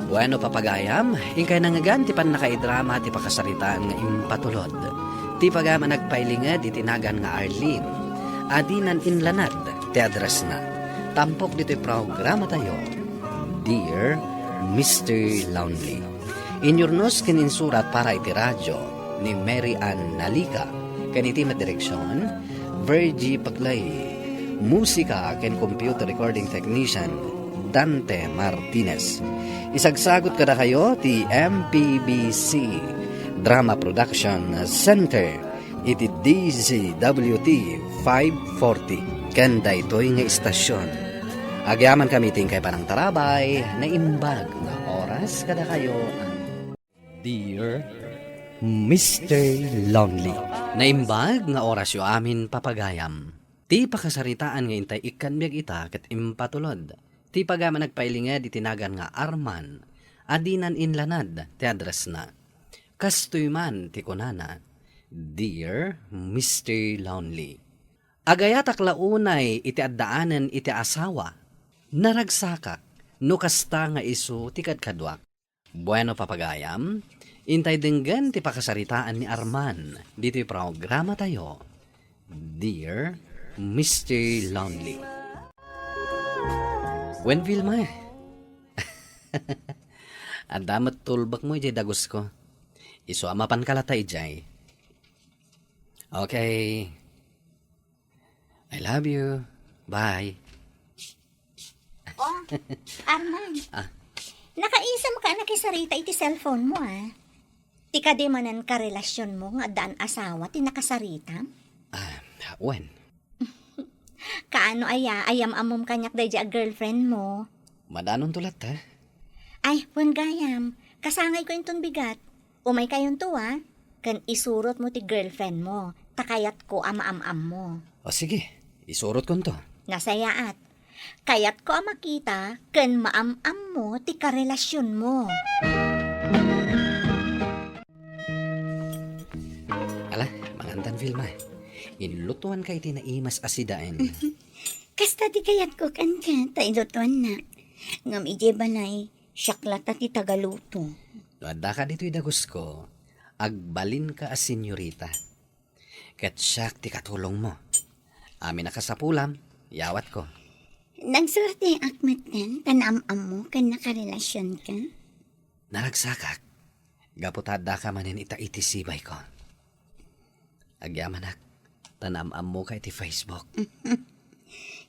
Bueno, papagayam, inkay nangngegan ti pannakaidrama ti pakasaritaan nga impatulod. Ti pagayam a nagpailinged iti nagan nga Arlene, a dinan inlanad ti addressna. Tampok ditoy programatayo, Dear Mister Lonely. Inyurnos ken insurat para iti radio ni Mary Ann Nalica, ken iti met direksion, Virgie Paclay. Musika ken computer recording technician, Dante Martinez. Isagsagut kadakayo ti M P B C Drama Production Center iti D Z W T five forty. Ken daytoy nga istasion, agyamankami iti inkay panangtarabay, naimbag nga oras kadakayo. Dear Mister Lonely. Naimbag nga orasyo amin, papagayam. Ti pakasaritaan nga intay ikkan biag ita ket impatulod. Ti pagayam a nagpailinged iti nagan nga Arman, a dinan inlanad ti addressna. Kastoy man ti kunana, Dear Mister Lonely. Agayatak la unay iti addaanen iti asawa. Naragsakak no kasta nga isu ti kadkaduak. Bueno, papagayam, intay denggen ti pakasaritaan ni Arman ditoy programatayo, Dear Mister Lonely. Wen, Vilma, adda met tulbekmo idiay dagusko. Isu a mapanka latta idiay. Okay. I love you. Bye. Oh, Arman. Ah. Nakaisem ka a nakisarita iti cellphone mo, ah. Ti kadi manen karelasionmo nga addaan asawa ti nakasaritam? Ah, wen. Kaano aya, ayam-ammom kaniak daydi a girlfriend mo? Madanonto latta. Ay, wen gayam. Kasangayko inton bigat. Umaykayonto, ah. Ken isurotmo ti girlfriend mo. Ta kayatko a maam-ammo. O sige, isurotkonto. Nasayaat. Kayatko a makita ken maam-ammo ti karelasionmo. Ala, mangantan, Vilma. Inlutoanka iti naimas a sidaen. Kasta ti kayatko kenka, ta ilutoannak. Ngem idiay balay, siak latta ti tagaluto. No addaka ditoy dagusko, agbalinka a senyorita. Ket siak ti katulongmo. Amin a kasapulam, yawatko. Nagsuerteak metten ta naam-ammo ken nakarelasionka? Naragsakak, gapu ta addaka manen ita iti sibayko. Agyamanak, ta naam-ammoka iti Facebook.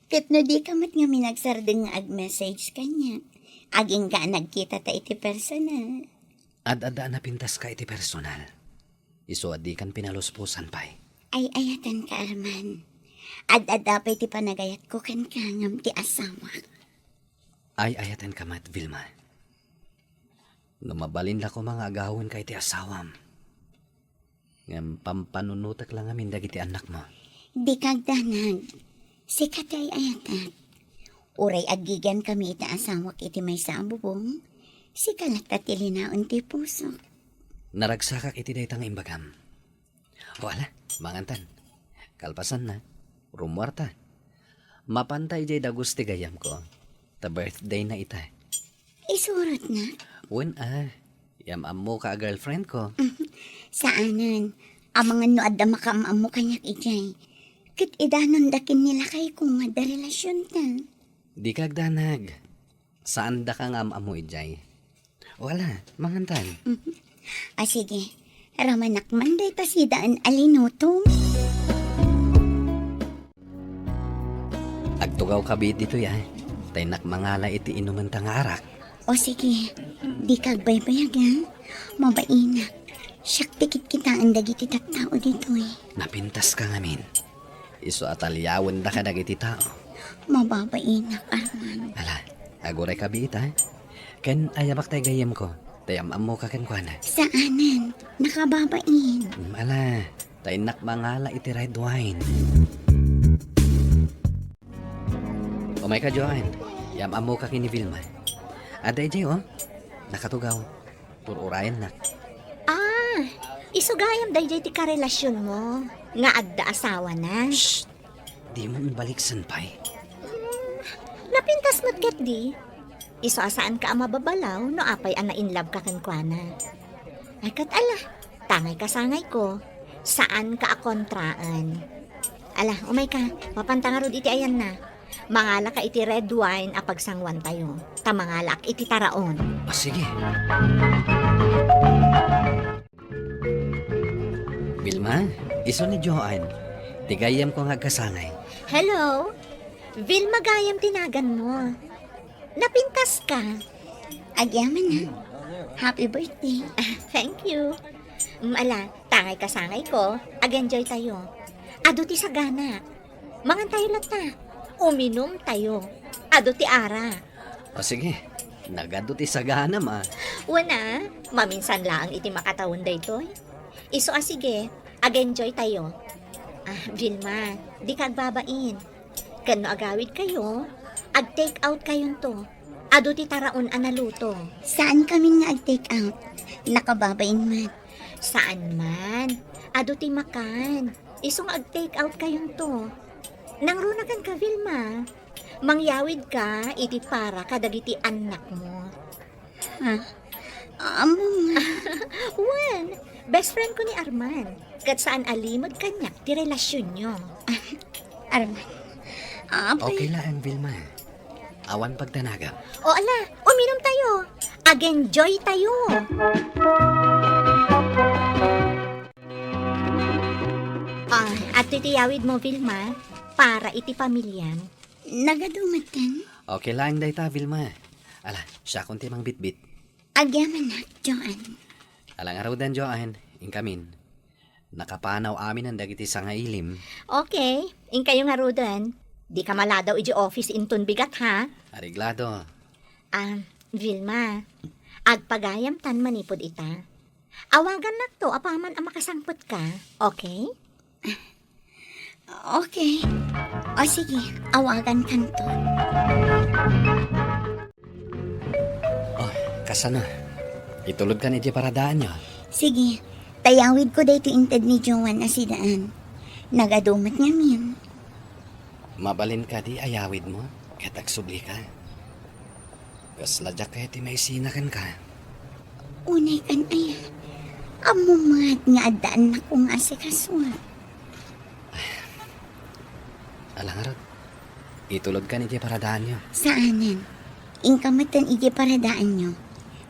Ket no dika met ngamin agsardeng nga ag-message kaniak, agingga a nagkitata iti personal. Ad-adda a napintaska iti personal. Isu a dikan pinalusposan pay. Ay-ayatenka, Arman. Ad-adda pay ti panagayatko kenka ngem ti asawak. Ay-ayatenka met, Vilma. No mabalin la koma nga agawenka iti asawam, ngem pampanunotek la ngamin dagiti annakmo. Dika agdanag. Sika ti ay-ayatek. Uray aggigiankami iti asawak iti maysa a bubong, sika latta ti linaon ti pusok. Naragsakak iti dayta nga imbagam. O ala, mangantan. Kalpasanna, rummuarta. Mapanta idiay dagus ti gayyemko. Ta birthdayna ita. Isurotnak? Wen a, yam-ammoka a girlfriendko. Saanen. Amangan no adda makaam-ammo kaniak idiay. Ket idanon da ken ni lakayko nga adda relasionta. Dika agdanag. Saandaka nga am-ammo idiay. O ala, mangantan. A, sige. Ramanak man dayta sidaen a linutom. Agtugawka biit ditoy, a. Ta innak mangala iti inumenta nga arak. O sige, dika agbaybayag, a. Mabainak. Siak ti kitkitaen dagiti tattao ditoy. Napintaska ngamin. Isu a taliawen daka dagiti tao. Mababainak, Arman. Ala, agurayka biit, a. Ken ayamak tay gayyemko, tay am-ammoka kenkuana. Saanen, nakababain. Mm, ala, ta innak mangala iti red wine. Umayka, Joanne. Yam-ammoka ken ni Vilma. Adda idiay, o. Nakatugaw. Ur-urayennak. Ah, isu gayam daydiay ti karelasionmo nga adda asawana. Shh! Dimo imbaliksen pay. Hmm, napintas met ketdi. Isu a saanka a mababalaw no apay a na-inlove ka kenkuana. Ay, ket ala, tangay kasangayko, saanka a kontraen. Ala, umayka, mapanta ngarud iti ayanna. Mangalaka iti red wine a pagsanguantayo, ta mangalaak iti taraon. O, sige. Vilma, isu ni Joanne. Ti gayyemko nga agkasangay. Hello. Vilma gayam ti naganmo. Napintaska. Agyaman, a. Happy birthday. Ah, thank you. Mm, ala, tangay kasangayko. Ag-enjoy tayo. Adu ti sagana. Mangan tayo latta. Uminum tayo. Adu ti ara. O sige, nagadu ti saganam, a. Wen a, maminsan laeng iti makatawen daytoy. Isu a sige, ag-enjoy tayo. Ah, Vilma, dika agbabain. Ken no agawid kayo, ag-take out kayonto. Adu ti taraon a naluto. Saan kamin nga ag-take out? Nakababain man. Saan man. Adu ti makan. Isu nga ag-take out kayonto. Nangruna kenka, Vilma. Mangyawid ka iti para kadagiti annakmo. Ha? Ammo nga. Wen, best friend ko ni Arman. Ket saan a limed kaniak ti relasionyo. Arman. Apay. Okay laeng, Vilma. Awan pagdanagam. O ala, uminum tayo. Ag-enjoy tayo. Ah, adtoy ti yawidmo, Vilma, para iti pamiliam. Nagadu metten? Okay laeng dayta, Vilma. Ala, siakon ti mangbitbit. Agyamanak, Joan. Ala ngaruden, Joan, inkamin. Nakapanaw aminen dagiti sangailim. Okay, inkayo ngaruden. Dika maladaw iti office inton bigat, ha? Areglado. Ah, Vilma, agpagayamtan manipud ita. Awagannakto apaman a makasangpetka, okay? Okay. O sige, awagankanto. Oh, kasano? Itulodkan iti paradaanyo. Sige, tayawidko daytoy inted ni Joan a sidaan. Nagadu met ngamin. Mabalin kadi a yawidmo ket agsublika? Kasla diak kayat ti maisina kenka. Unay kan aya. Ammom met nga adda annakko nga asikasuak. Ala ngarud, itulodkan iti paradaanyo. Saanen. Inka metten iti paradaanyo.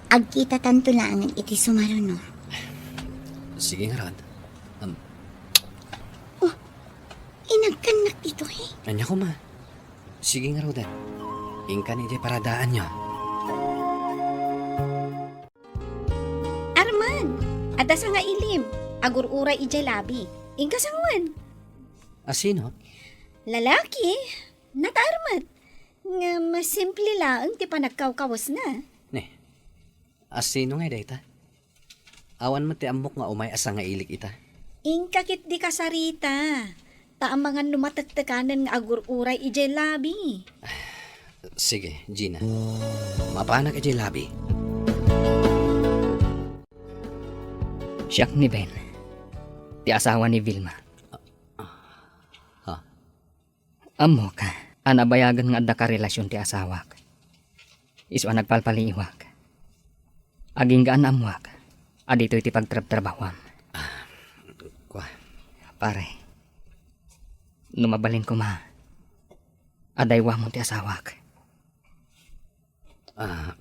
Agkitatanto laengen iti sumaruno. Sige ngarud. Um, Oh, inagkannak ditoy. Ania koma? Sige ngaruden. Inkan iti paradaanyo. Arman, adda sangailim. Agur-uray idiay labi. Inka sangoen? A sino? Lalaki. Nataar met. Ngem simple laeng ti panagkawkawesna. Ne. A sino ngay dayta? Awan met ti ammok nga umay a sangailik ita. Inka ketdi kasarita. Ta amangan no matektekanen nga agur-uray idiay labi. Sige, Gina. Mapanak idiay labi. Siak ni Ben, ti asawa ni Vilma. Ha? Ammok a nabayagen nga adda karelasion ti asawak. Isu a nagpalpaliiwak. Agingga a naammuak a ditoy ti pagtrabtrabahuam. Ah, kua. Pare, no mabalin koma, adaywamon ti asawak. Ah,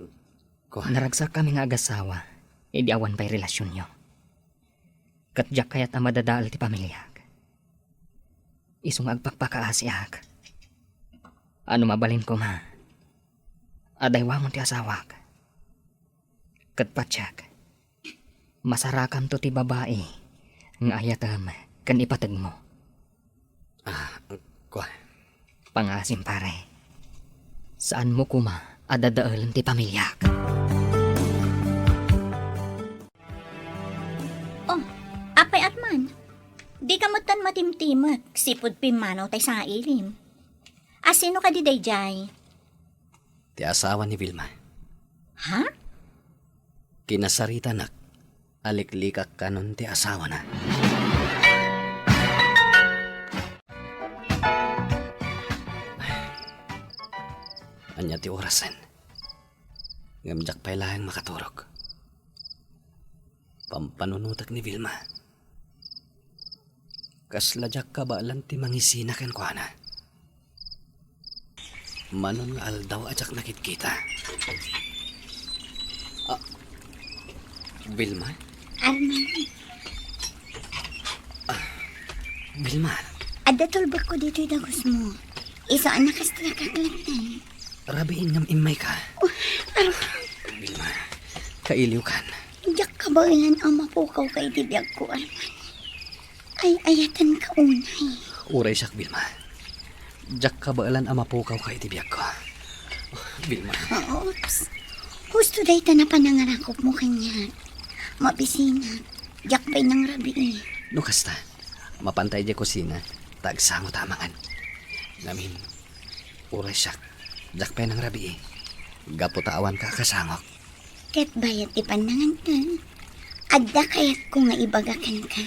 kua. Naragsakkami nga agasawa idi awan pay relasionyo. Ket diak kayat a madadael ti pamiliak. Isu nga agpakpakaasiak. A no mabalin koma, adaywamon ti asawak. Ket patiek, masarakamto ti babai nga ayatem ken ipategmo. Ah, kua. Pangaasim, pare. Saanmo koma a dadaelen ti pamiliak. Oh, apay Arman? Dika metten matimtimek, sipud pimmanaw tay sangailim. A sino kadi daydiay? Ti asawa ni Vilma. Ha? Kinasaritanak a liklikak kanon ti asawana. Ania ti orasen? Ngem diak pay laeng makaturog. Pampanunotek ni Vilma. Kasla diak kabaelan ti mangisina kenkuana. Manon nga aldaw a diak nakitkita. Ah, Vilma? Arman. Ah, Vilma. Adda tulbekko ditoy dagusmo. Isu a nakastrakak latta. Rabiin ngem immayka. Oh, Arman. Vilma, kailiwkan. Diak kabaelan a mapukawka iti biagko, Arman. Ay-ayatenka unay. Uray siak, Vilma. Diak kabaelan a mapukawka iti biagko. Vilma. Oops. Husto dayta a panangarakupmo kaniak. Mabisinak. Diak pay nangrabii. No kasta, mapanta idiay kusina, ta agsango ta a mangan. Ngamin, uray siak, diak pay nangrabii. Gapu ta awanka a kasangok. Ket bayat ti pannanganka, adda kayatko nga ibaga kenka.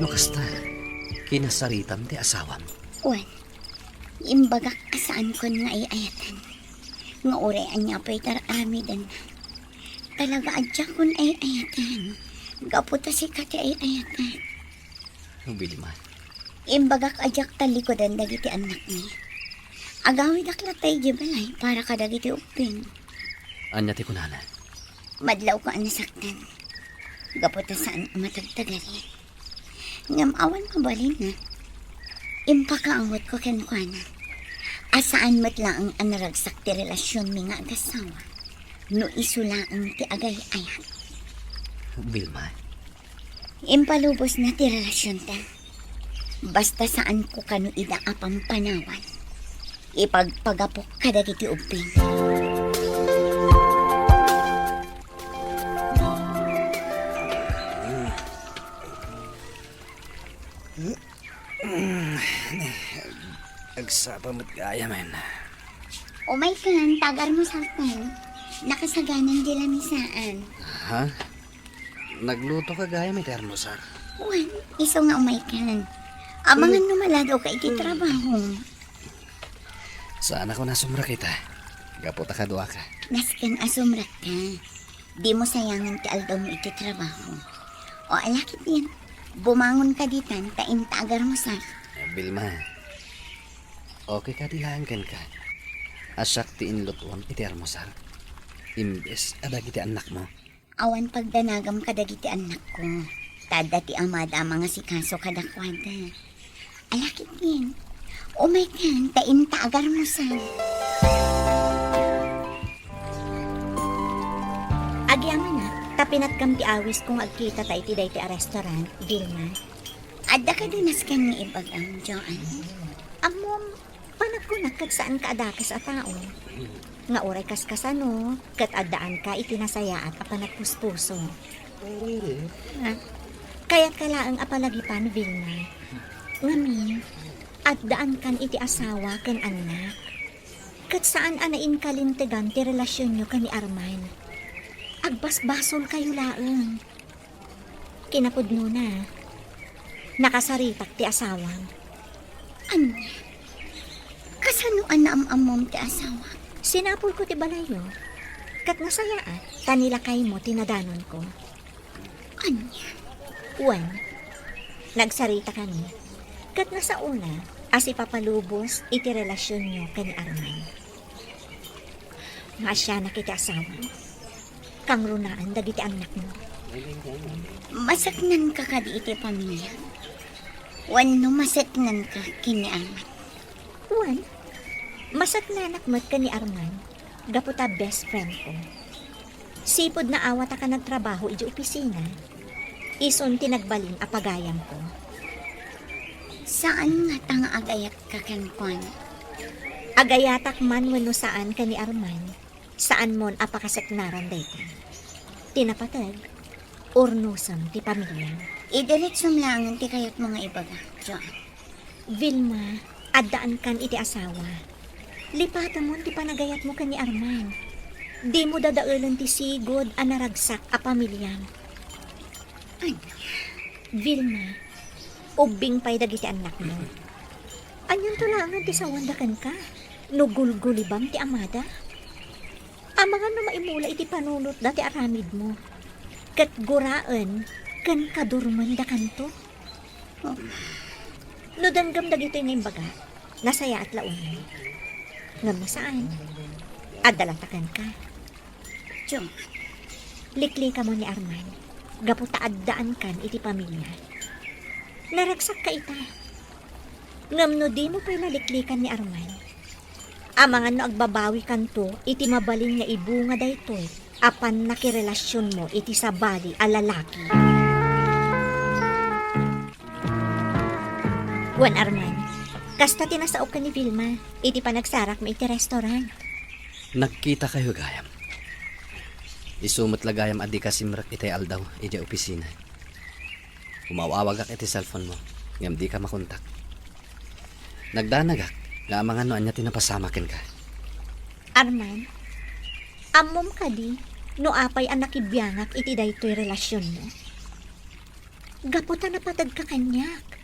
No kasta, kinasaritam ti asawam? Wen, imbagak a saankon nga ay-ayaten, nga uray ania pay ti ar-aramidenna. Talaga a diakon ay-ayaten, gapu ta sika ti ay-ayaten. Vilma. Imbagak a diak tallikudan dagiti annakmi. Agawidak latta idiay balay para kadagiti ubbing. Ania ti kunana? Madlawko a nasaktan. Gapu ta saan a matagtagari. Ngem awan mabalinna. Impakaangotko kenkuana. a saan met laeng a naragsak ti relasionmi nga agasawa no isu laeng ti agay-ayat. Vilma. Impalubosna ti relasionta. Basta saanko kano ida a pampanawan. Ipagpagapok kadagiti ubbing. Agsapa met gayamen. Umaykan, ta agarmusalkan. Nakasaganan di lamisaan. Ha? Naglutoka gayam iti almusar? Wen, isu nga umaykan. Amangan no maladawka iti trabaho. Saan ako nasumrak ita? Gapu ta kaduaka. Nasken a sumrekka. Dimo sayangan ti aldawmo iti trabaho. O, ala ketdin, bumangonka ditan ta inta agarmusar. Eh, Vilma, okay kadi laeng kenka a siak ti inlutuam iti almusar imbes a dagiti annakmo? Awan pagdanagam kadagiti annakko, ta adda ti amada a mangasikaso kadakuada. Ala ketdin, umaykan ta inta agarmusar. Agyamanak, ta pinatkam ti awisko nga agkitata iti daytoy a restaurant, Vilma. Adda kadi nasken nga ibagam, Joan? Ammom, panagkunak ket saanka a dakes a tao. Nga uray kaskasano, ket addaanka iti nasayaat a panagpuspuso. Ah, kayatka laeng a palagipan, Vilma. Ngamin, addaankan iti asawa ken annak. Ket saan a nainkalintegan ti relasionyo ken ni Arman. Agbasbasolkayo laeng. Kinapudnona, nakasaritak ti asawam. Ania? Kasano a naam-ammom ti asawam? Sinapulko ti balayyo, ket nasayaat ta nilakaymo ti nadanonko. Ania? Wen, nagsaritakami, ket nasaona a sipapalubos iti relasionyo ken ni Arman. Maasianak iti asawam. Kangrunaan dagiti annakmo. Maseknanka kadi iti pamiliam? Wenno maseknanka ken ni Arman? Wen, maseknanak met ken ni Arman, gapu ta best friend ko. Sipud naawataka nagtrabaho idiay opisina, isun ti nagbalin a pagayamko. Saan ngata nga agayatka kenkuana? Agayatak man wenno saan ken ni Arman, saanmon a pakaseknaran dayta. Ti napateg, urnosem ti pamiliam. Idiretsom laengen ti kayatmo nga ibaga, Joan. Vilma, addaankan iti asawa. Lipatemon ti panagayatmo ken ni Arman. Dimo dadaelen ti sigud a naragsak a pamiliam. Ania? Vilma, ubbing pay dagiti annakmo. Anianto laengen ti sawanda kenka no gulgulibam ti amada? Amangan no maimula iti panunotda ti aramidmo, ket guraen ken kadurmendakanto. No denggem dagitoy nga imbaga, nasayaat la unay. Ngem no saan, adda latta kenka. Joan, liklikamon ni Arman, gapu ta addaankan iti pamilia. Naragsakka ita. Ngem no dimo pay naliklikan ni Arman, amangan no agbabawikanto iti mabalin nga ibunga daytoy a pannakirelasionmo iti sabali a lalaki. Wen Arman, kasta ti nasaok ken ni Vilma iti panagsarakmi iti restaurant. Nagkitakayo gayam. Isu met la gayam a dika simrek itay aldaw idiay opisina. Umaw-awagak iti cellphone mo, ngem dika makontak. Nagdanagak nga amangan no ania ti napasamak kenka. Arman, ammom kadi no apay a nakibiangak iti daytoy relasionmo? Gapu ta napategka kaniak.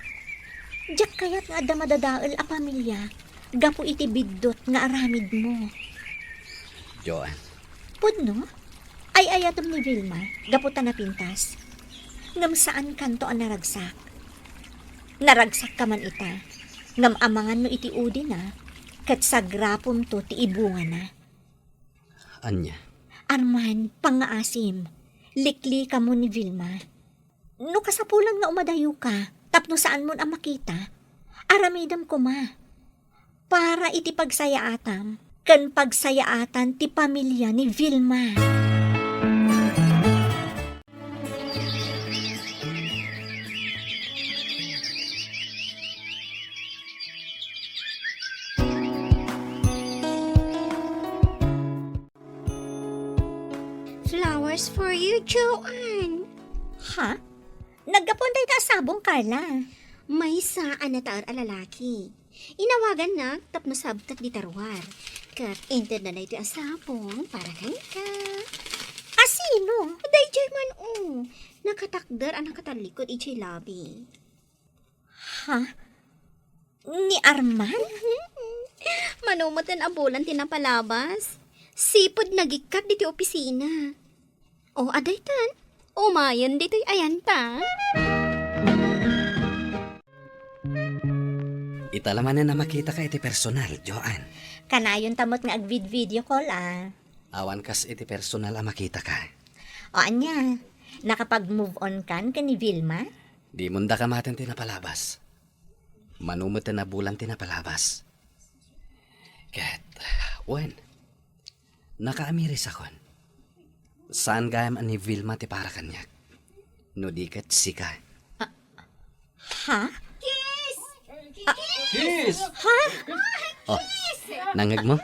Diak kayat nga adda madadael a pamilia gapu iti biddut nga aramidmo. Joan. Pudno? Ay-ayatem ni Vilma gapu ta napintas. Ngem saankanto a naragsak. Naragsakka man ita, ngem amangan no iti udina, ket sagrapomto ti ibungana. Ania? Arman, pangngaasim, liklikamon ni Vilma. No kasapulan nga umadayoka tapno saanmon a makita, aramidem koma. para iti pagsayaatam ken pagsayaatan ti pamilia ni Vilma. Flowers for you, Joanne. Ha? Naggapuan dayta a sabong, Carla? Maysa a nataer a lalaki. Inawagannak tapno sabtak dita ruar. Ket intedna daytoy a sabong para kenka. A sino? Daydiay man, o. Nakatakder a nakatallikod idiay lobby. Ha? Ni Arman? Mano metten a bulan ti napalabas. Sipud nagikkat ditoy opisina. O, adaytan. Umayen ditoy ayanta. Ita la manen a makitaka iti personal, Joanne. Kanayonta met nga agvid-video call, a. Awan kas iti personal a makitaka. O, ania? Nakapag-move on kan ken ni Vilma? Dimon daka maten ti napalabas. Mano metten a bulan ti napalabas. Ket, wen, nakaamirisakon. Saan gayam a ni Vilma ti para kaniak. No di ket sika. Ha? Kiss! Kiss! Ha? O, nangngegmo?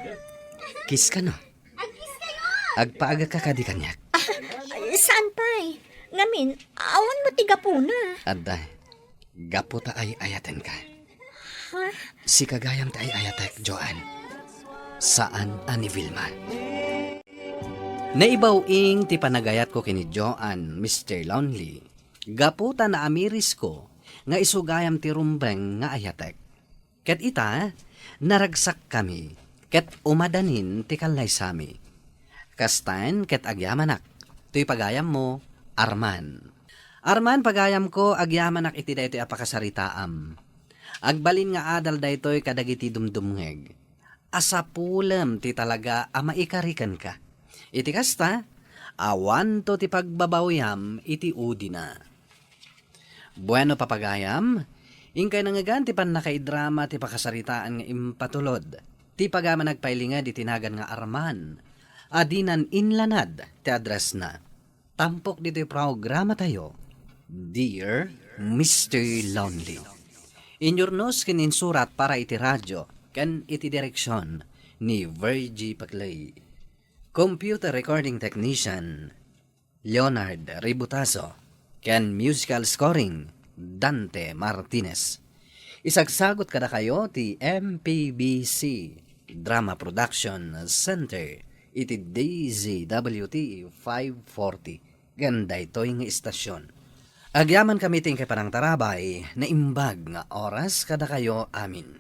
Kiss kano? Agkiss kayo! Agpaagaka kadi kaniak. Saan pay? Ngamin, awan met ti gapuna. Adda. Gapu ta ay-ayatenka. Ha? Sika gayam ti ay-ayatek, Joanne. Saan a ni Vilma. Naibaw-ing ti panagayatko ken ni Joanne, Mister Lonely, gapu ta naamirisko nga isu gayam ti rumbeng nga ayatek. Ket ita, naragsakkami, ket umadanin ti kallaysami. Kastaen ket agyamanak, toy pagayammo, Arman. Arman, pagayamko, agyamanak iti daytoy a pakasaritaam. Agbalin nga adal daytoy kadagiti dumdumngeg. Asapulem ti talaga a maikari kenka. Iti kasta, awanto ti pagbabawyam iti udina. Bueno, papagayam, inkay nangngegan ti pannakaidrama ti pakasaritaan nga impatulod ti pagayam a nagpailinged iti nagan nga Arman a dinan inlanad ti addressna. Tampok ditoy programatayo, Dear Mister Lonely. Inyurnos ken insurat para iti radio ken iti direksion ni Virgie Paclay. Computer recording technician, Leonard Ributazo, ken musical scoring, Dante Martinez. Isagsagut kadakayo ti M P B C Drama Production Center iti D Z W T five forty ken daytoy nga istasyon. Agyamankami ti inkay panangtarabay, naimbag nga oras kadakayo amin.